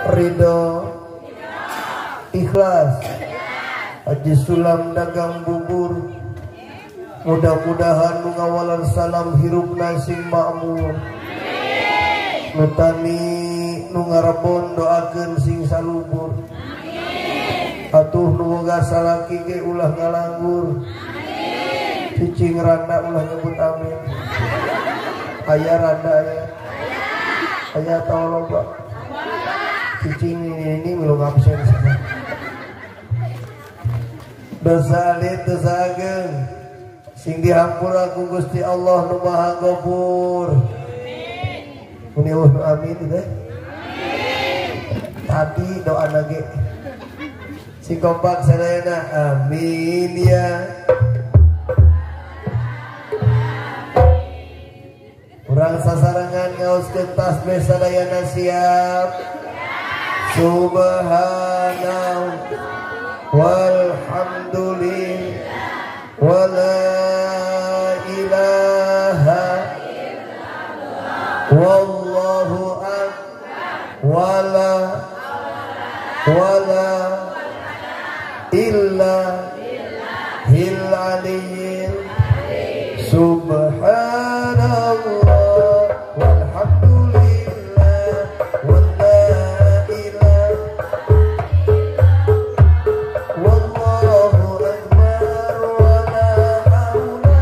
Ridho ikhlas. Haji Sulam dagang bubur, mudah-mudahan nu ngawalan salam hirupna sing makmur. Nu tani nu ngarebon doakeun sing salubur. Atuh nu boga salaki ge ulah ngalanggur. Cicing randa ulah nyebut amin. Aya randa aya. Aya tau loba. Cicing ini milu ngabsen sana. Dosa alit dosa ageng sing dihampura ku Gusti Allah nu Maha Ghafur. Muni eueuh nu amin teh. Tadi doa lagi sing kompak sadayana amin ya. Urang sasarengan ngaoskeun tasbih sadayana siap. Subhanallah walhamdulillah wala ilaha illallah wallahu akbar wala wala illa hil aliyyil subhanallah walhamdulillah wala ilaha wallahu akbar wala haula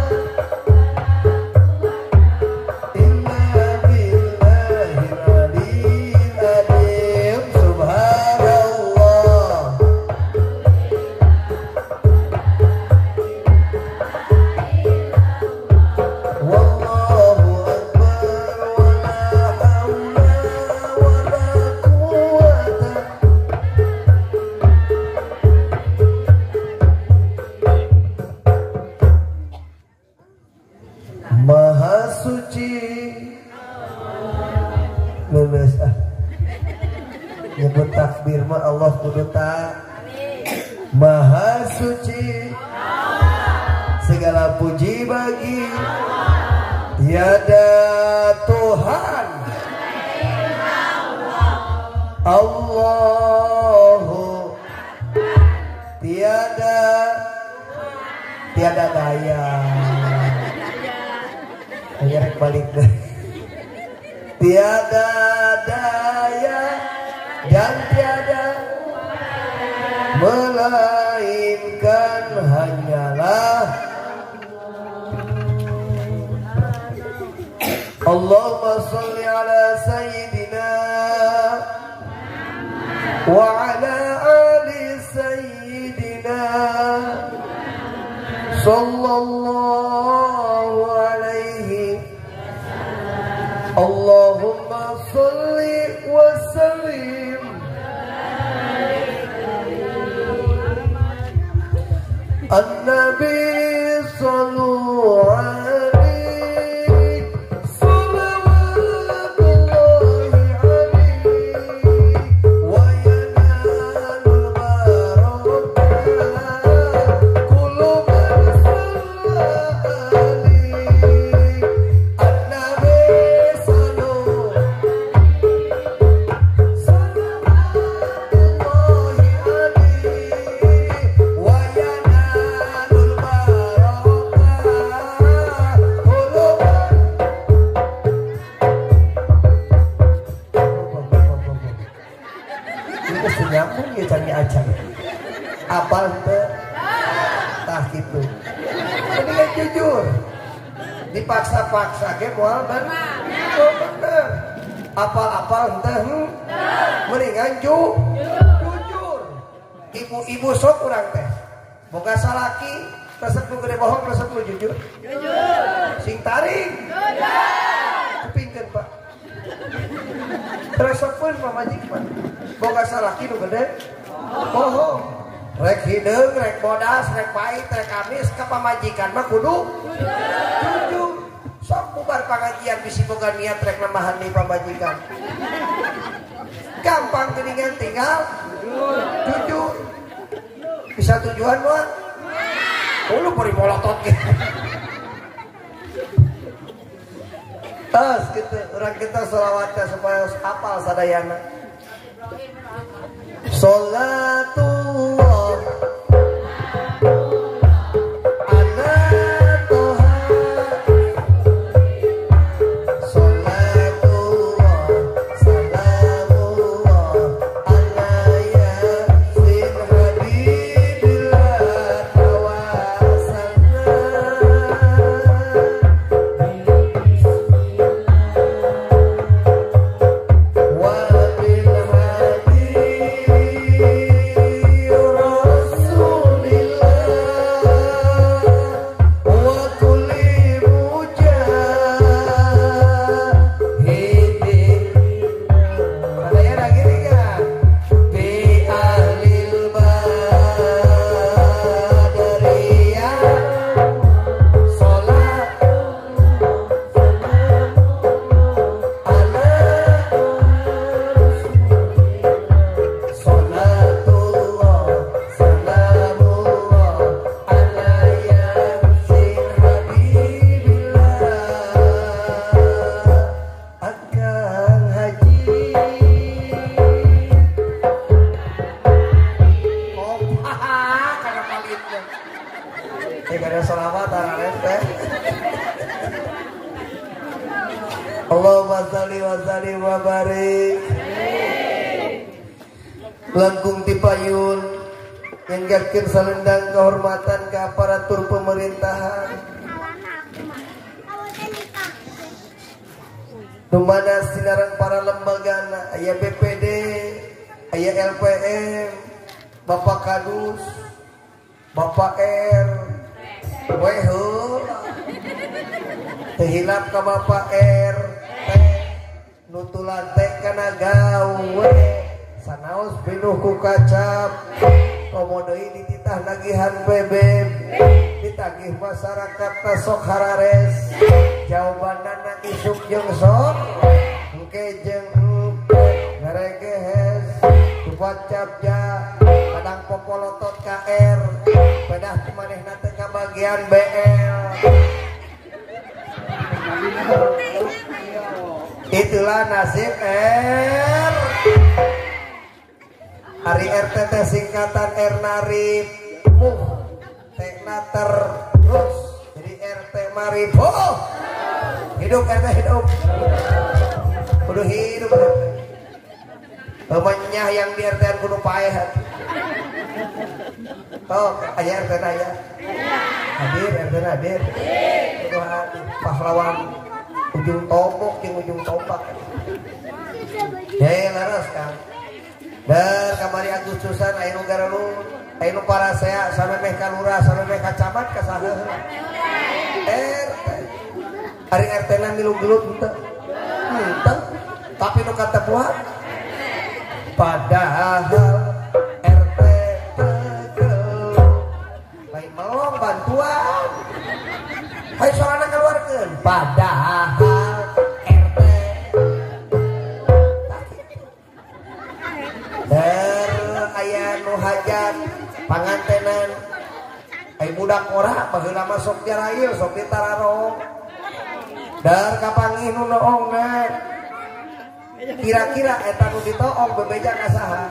illa billahil aliyyil azim. Subhanallah wallahu akbar wala haula wala quwwata. Maha suci. Lulus ah. Nyebut takbir mah Allah kudu tak. Maha suci segala puji bagi tiada Tuhan Allahu tiada tiada daya. Ayo rek balik deh. Tiada daya dan tiada melainkan hanyalah Allahumma salli ala sayyidina wa ala ali sayyidina sallallahu alaihi. Allahumma salli wa sallim an-nabi sallu alaihi salawatullahi alaihi wa yanalul barakah kullu man shalla alaihi an-nabi sallu salawatullahi alaihi wa yanalul barakah kullu man. Ini senyambung ya cari acan. Apal teu? Tah kitu. Mendingan jujur. Dipaksa-paksa ge moal bener. Bener. Apal-apal henteu. Mendingan jujur. Ibu-ibu sok urang teh. Boga salaki resep nu gede bohong resep nu jujur. Jujur. Sing tarik. Jujur. Kupingkeun Pak. Resepeun pamajikan. Boga salaki nu gede bohong. Rek hideung, rek bodas, rek pahit, rek amis ka pamajikan mah kudu jujur. Sok bubar pangajian bisi boga niat rek nambahan deui pamajikan. Gampang geuningan tinggal jujur. Bisa tujuan mah? Lu beri molotot gitu. Tas gitu, orang kita sholawatnya supaya hafal sadayana. Salatullah ala Toha, salatullah salamullah ala Yasin habibillah tawasalna wa bil hadi Rasulillah wa kulli mujahidin. Katanya lagi nih kan bi ahlil badriyah sholat ala salatullah salamullah ala Yasin habibillah. Akang Haji kompak karena palitnya karena sholawat arares teh. Allahumma sholli wa sallim wa barik. Langkung tipayun nyenggerkeun salendang kehormatan ke aparatur pemerintahan. Dumana sinaran para lembagana, aya BPD, aya LPM, Bapak Kadus, Bapak R, we heula. Teu hilap ka Bapak R, T, nutulan teh kana gawe. Sanaos pinuh ku kacap, komo deui dititah nagihan BBM, ditagih masyarakat sok harares. Jawabanana isuk jeung sok, engke jeung engke ngaregehes, tupat capja, kadang popolotot KR, pedah manehna teh kabagian BL. Itulah nasib R. Hari RT teh singkatan R narip muh T na terus. Jadi RT marip. Oh, hidup RT hidup. Kudu hidup RT. Pemenyah yang di RT-an kudu paeh. Oh, aya RT na aya. Hadir RT na hadir. Kudu hadir pahlawan ujung tombok jeung ujung tombak. Hei laras Kang. Dan kamari Agustusan aya nu garalun, aya nu parasea samemeh ka lurah, samemeh ka camat ka saha heula. RT. Ari RT na milu gelut henteu. Henteu. Tapi nu katepuhan padahal RT teu lain melong bantuan. Hayu sorana keluarkeun padahal RT. Der aya nu hajat pangantenan ai budak ora baheula mah sok jarail sok ditararong. Der kapanggih nu noongna kira-kira eta nu ditoong bebeja ka saha?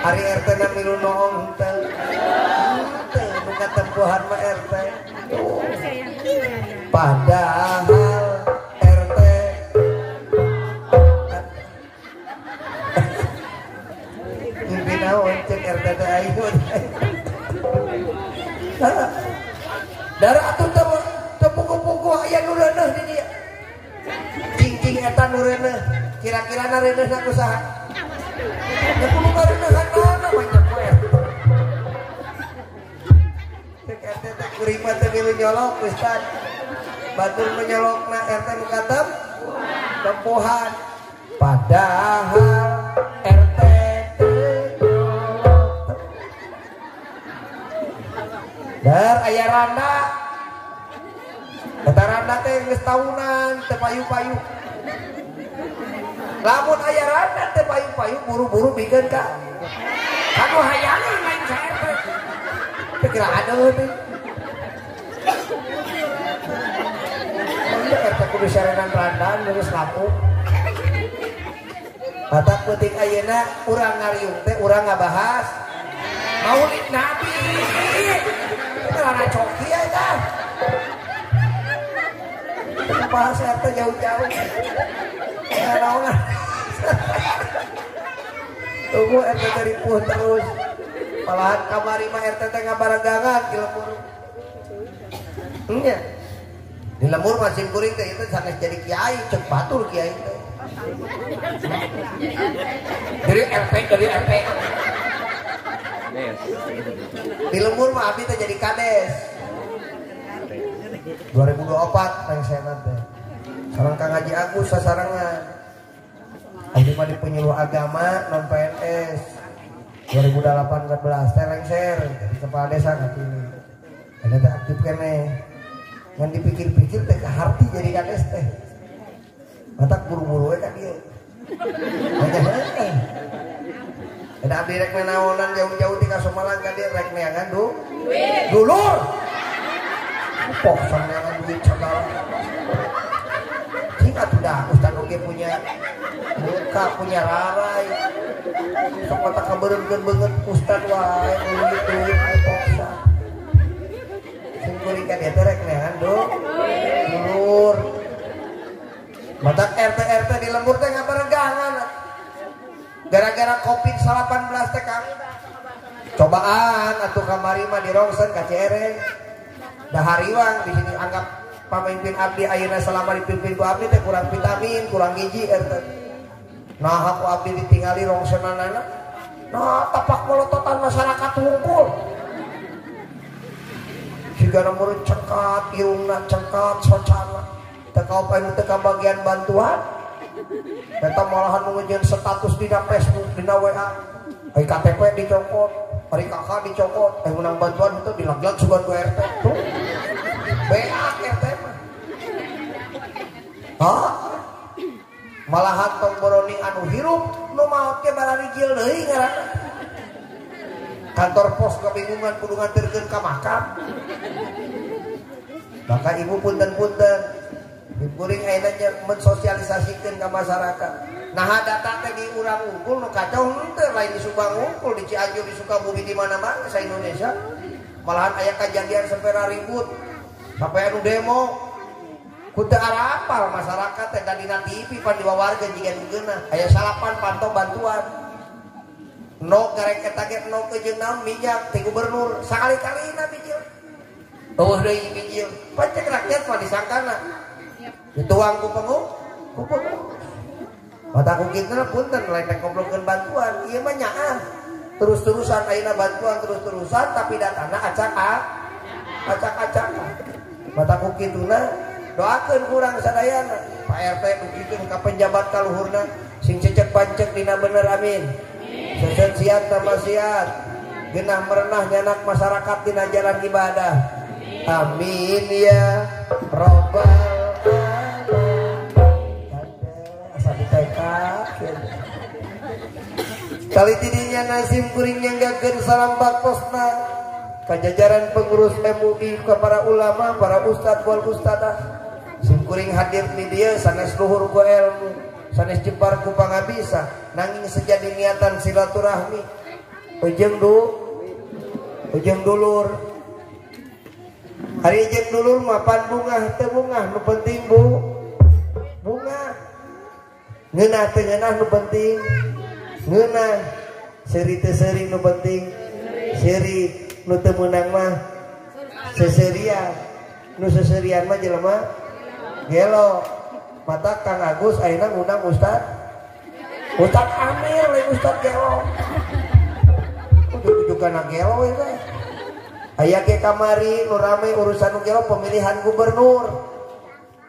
Ari RT na milu noong henteu. Henteu nu katempuhan mah RT. Padahal RT mimpi naon cek RT teh ayeuna. Darah atuh teu puguh-puguh aya nu reuneuh di dieu. Cing-cing eta nu reuneuh, kira-kira na reuneuhna ku saha? Da kudu ngareuneuhanana banyak we. Cek RT teh kuring mah teu milu nyolok Ustad. Batur nu nyolokna RT nu katem tempuhan. Padahal RT teu dar aya randa. Eta randa teh geus taunan teu payu-payu. Lamun aya randa teu payu-payu buru-buru bikeun ka kanu hayangan lain ka RT. Teu kira aduh teh. Ieu RT kudu sarenan randaan geus laku. Mata penting ayeuna urang ngariung teh urang ngabahas Maulid Nabi. Karena coki eta. Bahas RT jauh-jauh. Ya naonan. Tunggu RT ripuh terus. Malahan kamari mah RT teh ngabaregangan di lembur. Nya. Di lembur mah sim kuring teh itu sanes jadi kiai, cek batur kiai teh. Jadi RT, jadi RT. Di lembur mah abdi teh jadi kades. 2024 rengsena teh. Sareng Kang Haji Agus sasarengan. Abdi mah di penyuluh agama non PNS. 2018 teh lengser jadi kepala desa katini. Eta teh aktif keneh. Ngan dipikir-pikir teh kaharti jadi kades teh. Matak buru-buru we ka dieu. Ada abdi rek naonan jauh-jauh ti ka Somalang ka dieu rek neangan duit. Dulur. Pok neangan duit sagala. Cing atuh dah ustad oge punya muka punya rarai. Sok mata kabeureukeun beungeut ustad wae duit poksa. Sing kuring ka dieu teh rek neangan dulur. Matak RT-RT di lembur teh ngabaregangan. Gara-gara Covid-19 teh Kang. Cobaan atuh kamari mah dirongsen ka Cereng. Da hariwang di sini anggap pamimpin abdi ayeuna selama dipimpin ku abdi teh kurang vitamin, kurang gizi RT. Nah ku abdi ditingali rongsenanana. Nah tapak molototan masyarakat hungkul. Sigana murid cengkat, irungna cengkat, socana. Teka apa ini teka bagian bantuan. Eta malahan mengejar status dina Facebook, dina WA. Ari KTP dicopot, ari KK dicopot, menang bantuan itu dilaglag sugan ku RT tuh. BA RT mah. Hah? Malahan tong boroning anu hirup nu maot ge bararijil deui ngaranna. Kantor pos kebingungan kudu nganterkeun ka makam. Maka ibu punten-punten kuring ayeuna mensosialisasikeun ka masyarakat. Nah data teh di urang unggul nu kacau henteu lain di Subang unggul, di Cianjur, di Sukabumi, di mana-mana sa Indonesia. Malahan aya kajadian sampai ribut, sampai anu demo. Ku teu arapal masyarakat teh da dina TV pan diwawarkeun jiga nu geunah. Aya salapan pantau bantuan. No garek eta ge no jeung naon minyak ti gubernur sakali-kalina bijil. Eueuh deui bijil. Pacek rakyat mah disangkana. Dituang ku pengu. Mata ku kitu punten lain teh goblokkeun bantuan, ieu mah nyaah. Terus-terusan ayeuna bantuan terus-terusan tapi datana acak-acak. Mata ku kituna doakeun urang sadayana. Pak RT dugikeun ka penjabat ka luhurna sing cecek pancek dina bener amin. Seset siat tambah siat. Genah merenah nyanak masyarakat dina jalan ibadah. Amin ya robbal. Kali tidinya nasim kuring yang gagen salam baktosna kajajaran pengurus MUI ke para ulama, para ustad wal ustadah. Sim kuring hadir di dia sanes luhur ku ilmu, sanes jepar ku pangabisa, nanging sejadi niatan silaturahmi. Ujeng dulur. Hari jeung dulur mapan bungah teu bungah nu penting bu. Bunga. Ngeunah teu ngeunah nu penting. Ngeunah. Seuri teu seuri nu penting. Seuri nu teu meunang mah seserian. Nu seserian mah jelema gelo. Mata Kang Agus ayeuna ngundang Ustad. Ustad Amir lain Ustad gelo. Ujug-ujug kana gelo ieu teh. Aya ge kamari nu rame urusan nu gelo pemilihan gubernur.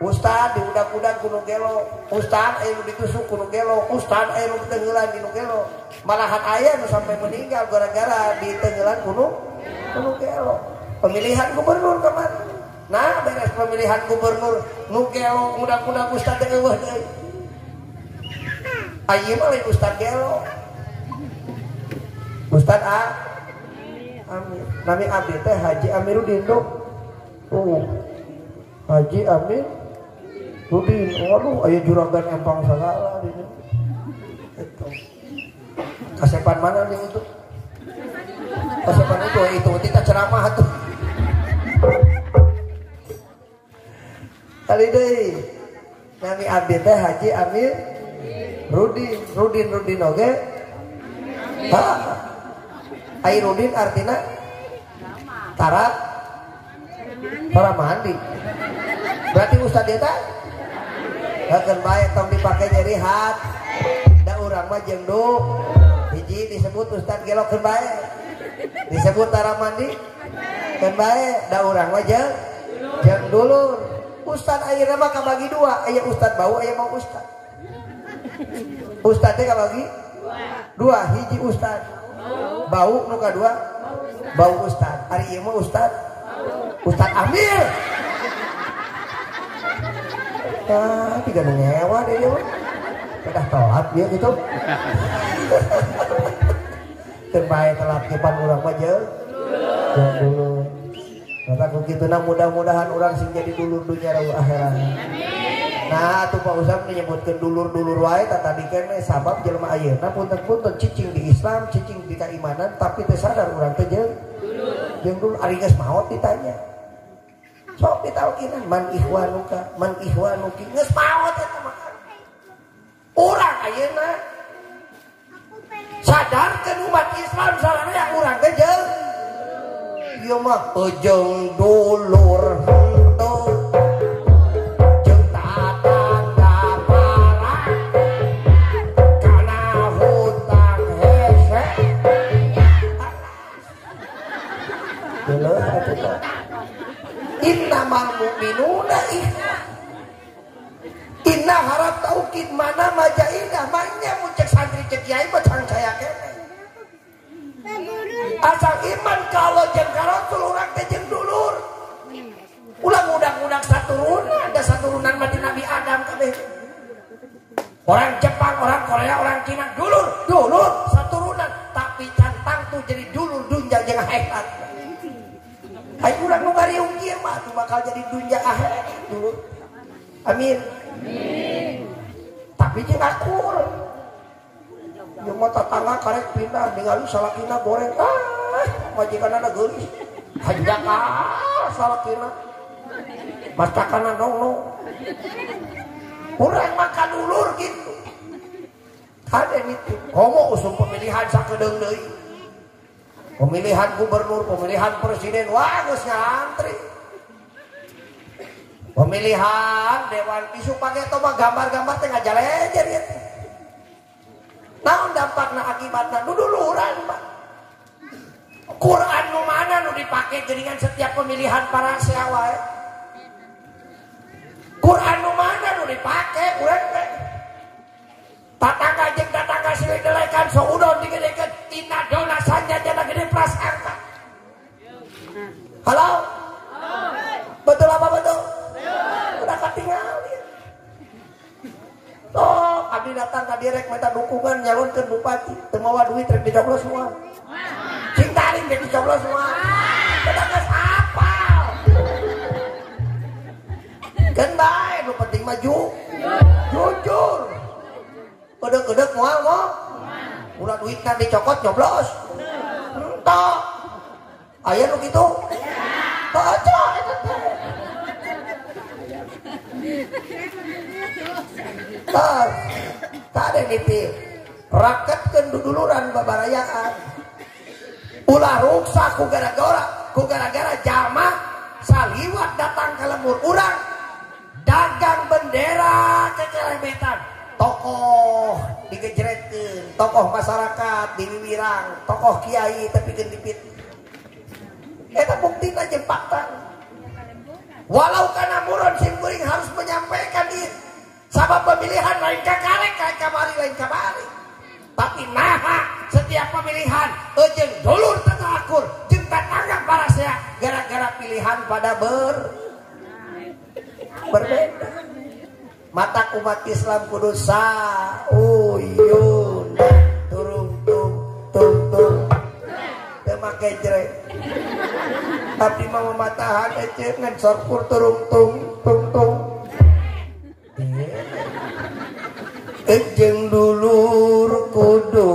Ustad diudak-udak ku nu gelo, ustad aya nu ditusuk ku nu gelo, ustad aya nu ditenggelan di nu gelo. Malahan aya nu sampai meninggal gara-gara ditenggelan ku nu gelo. Pemilihan gubernur kemarin. Nah, beres pemilihan gubernur nu gelo ngudak-udak ustad teh eueuh deui. Aya mah lain ustad gelo. Ustad A Amir. Nami abdi teh Haji Amiruddin tuh. Haji Amir Rudin, waduh, aya juragan empang sagala di dieu. Eta. Kasepan mana yang itu? Kasepan itu kita ceramah tuh. Kali deui. Nami abdi teh Haji Amir Rudin, Rudin Rudin oge. Ha. Ai Rudin artina tara tara mandi. Berarti ustad eta hakeun bae tong dipake nyeri hat. Da urang mah jeung du hiji disebut ustad gelok keun bae. Disebut tara mandi keun bae, da urang mah jeung dulur. Ustad ayeuna mah kabagi dua, aya ustad bau aya mau ustad. Ustad teh kabagi dua, hiji ustad bau nu kadua bau ustad. Ari ieu mah ustad Ustad Amir. Tah tiga nu ngewa deh ieu mah. Udah telat dia gitu. Keun bae telat ge pan urang mah jeung dulur. Maka ku kituna mudah-mudahan urang sing jadi dulur dunya rawu akhirat. Nah, atuh Pak Ustaz menyebutkeun dulur-dulur wae tah tadi keneh sabab jelema ayeuna punten-punten cicing di Islam, cicing di keimanan tapi teu sadar urang teh jeung dulur. Jeung dulur ari geus maot ditanya. Sok ditalkinan man ikhwanuka, man ikhwanuki geus maot eta mah. Urang ayeuna sadarkeun umat Islam sarana urang teh jeung ieu mah jeung dulur henteu jeung tatangga parah kana hutang hese dulur atuh innamal mu'minuna ikhwah. Inna harap taukid mana majaidah manya mun cek santri cek kiai mah cangcaya keneh. Asal iman kalau jeung ka Rasul urang teh jeung dulur. Ulah ngudak-ngudak saturunan, da saturunan mati Nabi Adam kabeh. Orang Jepang, orang Korea, orang Cina dulur, dulur saturunan, tapi cantang tuh jadi dulur dunya jeung akhirat. Ai urang nu ngariung kieu mah tuh bakal jadi dunya akhirat dulur. Amin. Amin. Tapi jeung akur. Ieu mah tatangga karek pindah ningali salakina goreng ah majikanna geulis. Hanjakal salakina. Matakana nongno. Urang mah kadulur gitu. Kade itu. Komo usum pemilihan sakedeung deui. Pemilihan gubernur, pemilihan presiden, wah geus ngantri. Pemilihan dewan isu pake mah gambar-gambar teh ngajalejer ieu teh. Naon dampakna akibatna duduluran Pak. Quran nu mana nu dipake geuningan setiap pemilihan para sea wae. Quran nu mana nu dipake urang teh. Tatangga jeung tatangga silih delekan soudon digedekeun inna dola sanjajana gede prasangka. Halo? Betul apa betul? Udah ketinggalan. Toh, abdi datang ka direk minta dukungan nyalonkeun bupati, teu mawa duit rek dicoblos semua. Cing taring rek dicoblos semua. Udah geus hafal. Keun bae nu penting maju. Jujur. Kedek-kedek moal moal. Ulah duitna dicokot nyoblos. Entok. Aya nu kitu? Baca eta teh. Tar, tade nitip. Raketkeun duduluran babarayaan. Ulah ruksak ku gara-gara jalma saliwat datang ka lembur urang dagang bendera kekelebetan. Tokoh digejretkeun, tokoh masyarakat diwiwirang, tokoh kiai tepikeun dipit. Eta buktina jeung fakta. Walau kana muron sim kuring harus menyampaikan ieu. Sabab pemilihan lain kakarek lain kamari lain kamari. Tapi naha setiap pemilihan eujeung dulur teu akur jeung tatangga parasea gara-gara pilihan pada berbeda. Mata umat Islam kudu sauyun turung tung tung tung teu make jrek. Tapi mau mematahan ece ngan sorkur turung tung tung tung. Ejeng dulur kudu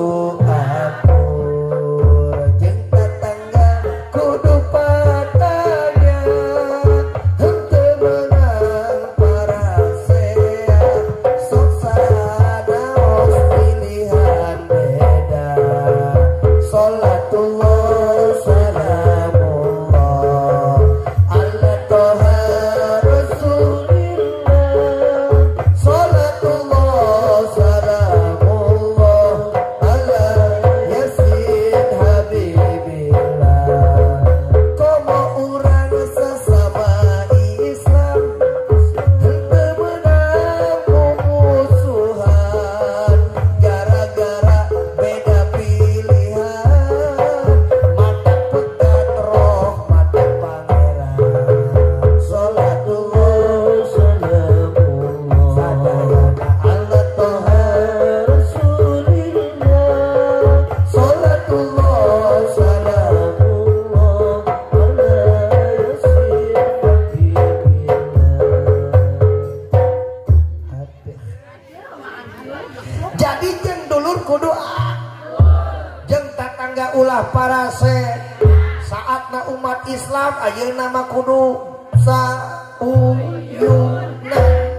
Jadi jeung dulur kudu jeung tatangga ulah parase. Saatna umat Islam ayeuna mah kudu sauyuna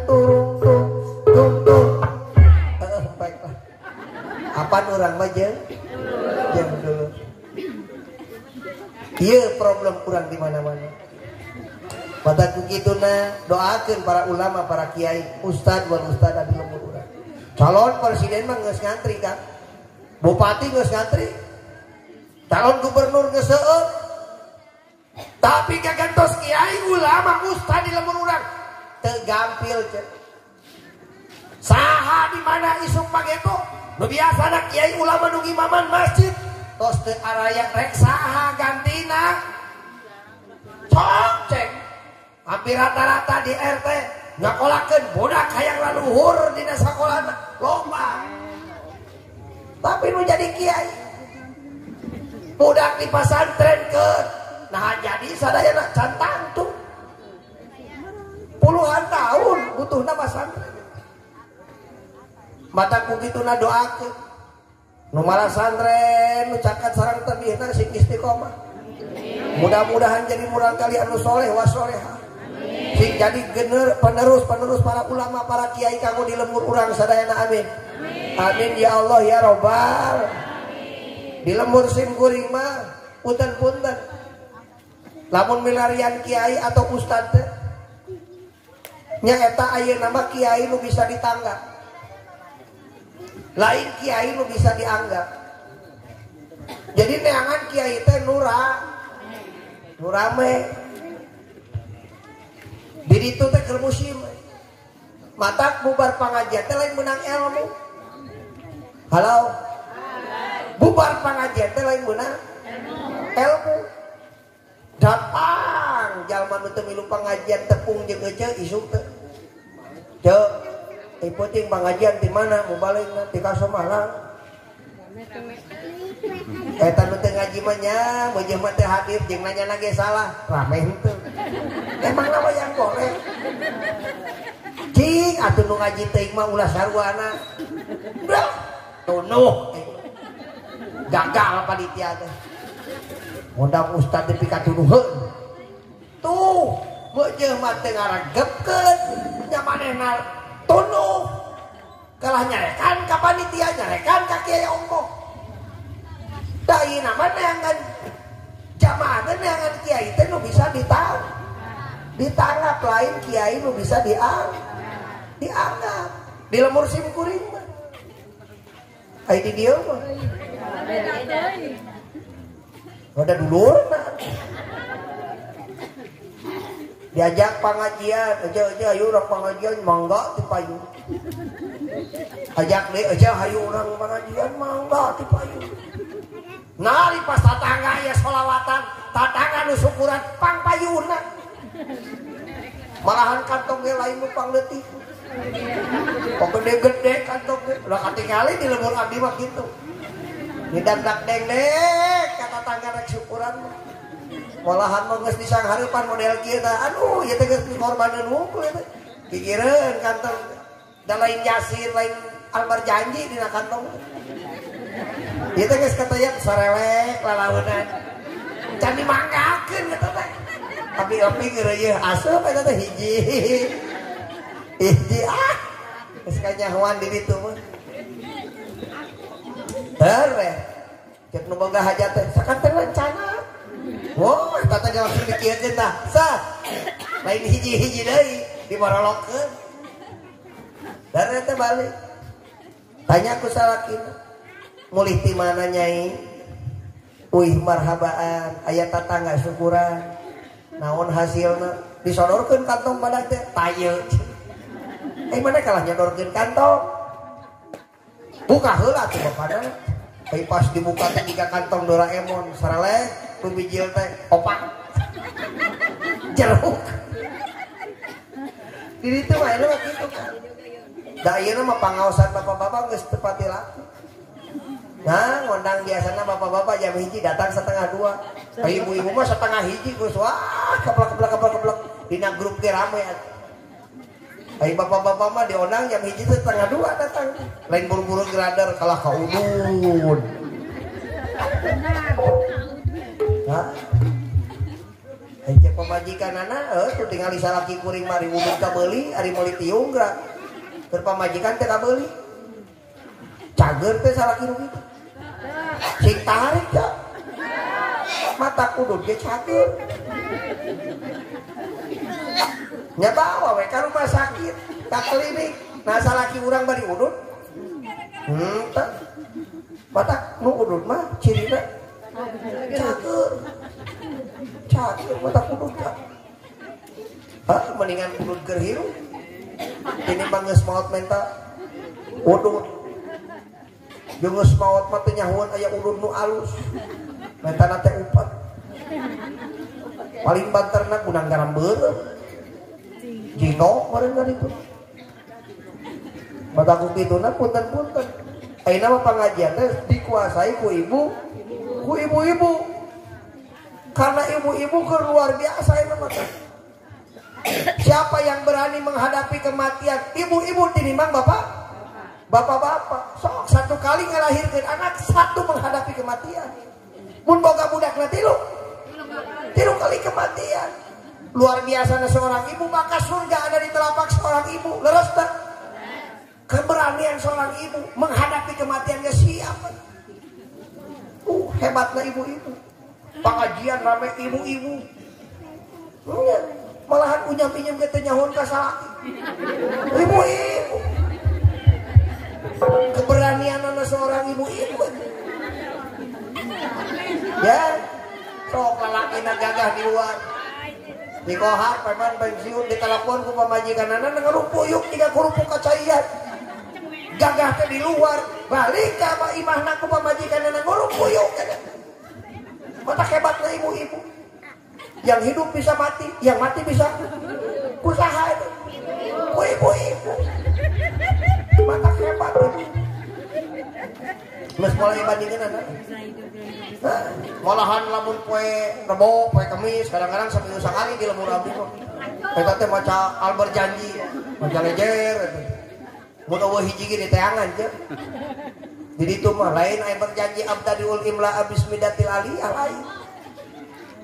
turung tung tung tung. Baiklah. Apaan urang mah jeung dulur. Ieu problem urang di mana-mana. Mata ku kituna doakeun para ulama, para kiai, ustad wal ustadzah di lembur urang. Calon presiden mah geus ngantri kan. Bupati geus ngantri. Calon gubernur geus seueur. Tapi kagantos kiai, ulama, ustad di lembur urang teu gampil ceuk. Saha di mana isuk pageto? Nu biasana kiai ulama nu ngimaman masjid tos teu araya rek saha gantina. Cek hampir rata-rata di RT nyakolakeun budak hayang laluhur dina sakolana loba. Tapi nu jadi kiai budak di pasantrenkeun nah jadi sadayana can tangtu. Puluhan tahun butuhna pasantren. Mata ku kituna doakeun nu malasantren nu cakat sareng tebihna sing istiqomah. Mudah-mudahan jadi murang kali anu soleh wa solehah. Sing jadi penerus-penerus para ulama, para kiai kanggo di lembur urang sadayana amin. Amin ya Allah ya robbal. Di lembur sim kuring mah punten-punten. Lamun milarian kiai atau ustad teh nya eta ayeuna mah kiai nu bisa ditanggap. Lain kiai nu bisa dianggap. Jadi neangan kiai teh nu rame. Di ditu teh keur musim. Matak bubar pangajian teh lain meunang ilmu. Halo. Bubar pangajian teh lain meunang ilmu. Datang jalma nu teu milu pangajian tepung jeung eceu isuk teh. Ceu, penting pangajian di mana mubaligna di Kasomalang. Eta nu teu ngaji mah nya, meujeuh mah teu hadir jeung nanya ge salah, rame henteu. Emang nama yang boleh. Cing atuh nu ngaji teuing mah ulah saruana. Udah, tunuh. Gagal panitia teh. Ngundang ustad teh pikatunuheun. Tuh, meujeuh mah teu ngaregepkeun, nya manehna tunuh. Kalah nyarekan ka panitia, nyarekan ka kiai ongkoh. Da ieu mah neangan jamaah teh neangan kiai teh nu bisa ditanggap, lain kiai nu bisa dianggap. Di lemur sim kuring mah. Ai di dieu mah. Udah dulurna. Diajak pengajian, aja ayo urang pengajian mangga ti payu. Ajak deui aja hayu urang pengajian mangga ti payu. Nari pas tatangga ya sholawatan, tatangga nu syukuran pang payuna. Malahan kantong ge lain nu pangleutik. Kok gede-gede kantong ge, ulah katingali di lembur abdi mah kitu. Didandak dengdek ka tatangga rek syukuran mah. Malahan mah geus disanghareupan model kieu tah. Aduh, ieu teh geus dikorbaneun hungkul ieu teh. Pikireun kantong da lain Yasin, lain Albar Janji dina kantong. Ieu teh geus kataya sarelek lalaunan. Can dimanggakeun eta teh. Tapi opi geureuh asup eta teh hiji. Hiji ah. Geus kanyahoan di ditu mah. Tereh. Cek nu boga hajat teh sakanteun rencana. Wah, eta teh langsung dikieukeun tah. Sah. Lain hiji-hiji deui diborolokkeun. Darah teh balik. Tanya ku salakina. Mulih ti mana nyai? Uih marhabaan, aya tatangga syukuran. Naon hasilna? Disodorkeun kantong badak teh tayeut. Mana kalah nyodorkeun kantong? Buka heula tuh bapana. Tapi pas dibuka teh tiga kantong Doraemon sareleh pembijil teh opak. Jeruk. Di ditu mah eta mah kitu kan. Da ayeuna mah pangaosan bapak-bapak geus teu pati laku. Nah, ngondang biasana bapak-bapak jam 1 datang 1:30. Ibu-ibu mah 12:30 geus wah keplek-keplek keplek-keplek dina grup ge rame atuh. Ai bapak-bapak mah diondang jam 1 1:30 datang. Lain buru-buru gerader kalah ka udun. Hah? Ai cek pamajikanana tuh tingali salaki kuring mari udun kabeuli ari meuli tiung geura. Keur pamajikan teh kabeuli. Cager teh salaki nu kitu. Sing tarik ya. Mata udun ge cager. Nya bawa we ka rumah sakit, ka klinik. Nah salaki urang bari udun. Teh. Mata nu udun mah cirina cager. Cager mata udun teh. Hah, mendingan udun keur hirup. Tinimbang geus maot menta udun. Jeung geus maot mah teu nyahoeun aya udun nu alus. Mentana teh upat. Paling banterna gunang garam beureum. Jino meureun kan itu. Mata ku kituna punten-punten. Ayeuna mah pangajian teh dikuasai ku ibu, ku ibu-ibu. Karena ibu-ibu keur luar biasa ayeuna mah. Siapa yang berani menghadapi kematian? Ibu-ibu tinimbang bapak? Bapak-bapak. Sok satu kali ngelahirkeun anak, satu menghadapi kematian. Mun boga budakna tilu. Tilu kali kematian. Luar biasa seorang ibu, maka surga ada di telapak seorang ibu. Leres tak? Keberanian seorang ibu menghadapi kematiannya siapa? Hebatnya ibu-ibu. Pengajian rame ibu-ibu. Malahan unyam-inyam ge teu nyahoan ka salaki. Ibu-ibu. Keberanian seorang ibu-ibu. Ya, sok lalakina gagah di luar. Di kohar preman pensiun ditelepon ku pamajikanana ngerupuyuk jiga kerupuk kacaian. Gagah teh di luar, balik ka imahna ku pamajikanana ngerupuyuk. Mata hebatna ibu-ibu. Yang hidup bisa mati, yang mati bisa usaha itu. Ku ibu-ibu. Mata hebat itu. Geus mulai bandingkeun anak. Nah, malahan lamun poe Rebo, poe Kamis, kadang-kadang seminggu sekali di lemur abdi mah. Eta teh maca al berjanji, maca lejer eta. Mun eueuh hiji ge diteangan teh. Di ditu mah lain aya berjanji abdadiul imla abismidatil aliyah lain.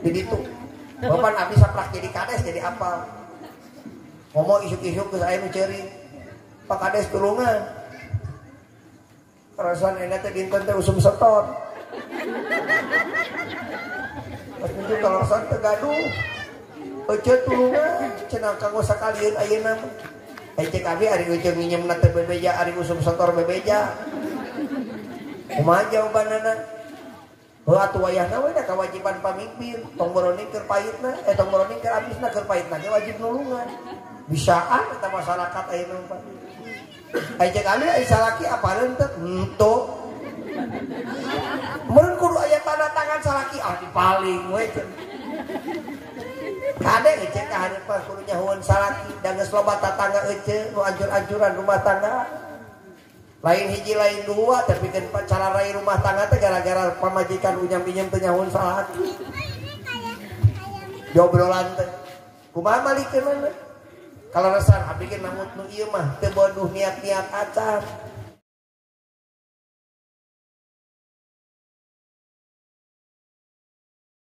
Di ditu. Bapak abdi saprak jadi kades jadi apal. Ngomong isuk-isuk geus aya nu ceurik. Pak Kades tulungan. Perasaan enak teh dinten teh usum setor. Pas nuju kalasan teh gaduh. Euceut tulungan cenah kanggo sakalieun ayeuna mah. Ai cek abi ari euceut nginjemna teh bebeja ari usum setor bebeja. Kumaha jawabanana? Heuh atuh wayahna we da kewajiban pamimpin, tong boroning keur pahitna, tong boroning keur abisna keur pahitna ge wajib nulungan. Bisaan eta masyarakat ayeuna mah. Ai cek abi ai salaki apaleun teh? Henteu. Meureun kudu aya tanda tangan salaki ah dipaling we cenah. Kade euceut ka hareupan kudu nyahoeun salaki da geus loba tatangga euceut nu ancur-ancuran rumah tangga. Lain hiji lain dua tapi kan cara rai rumah tangga teh gara-gara pamajikan unyam-inyam teu nyahoeun salaki. Diobrolan teh. Kumaha malikeunana? Kaleresan abdi ge namut nu ieu mah teu bodoh niat-niat acan.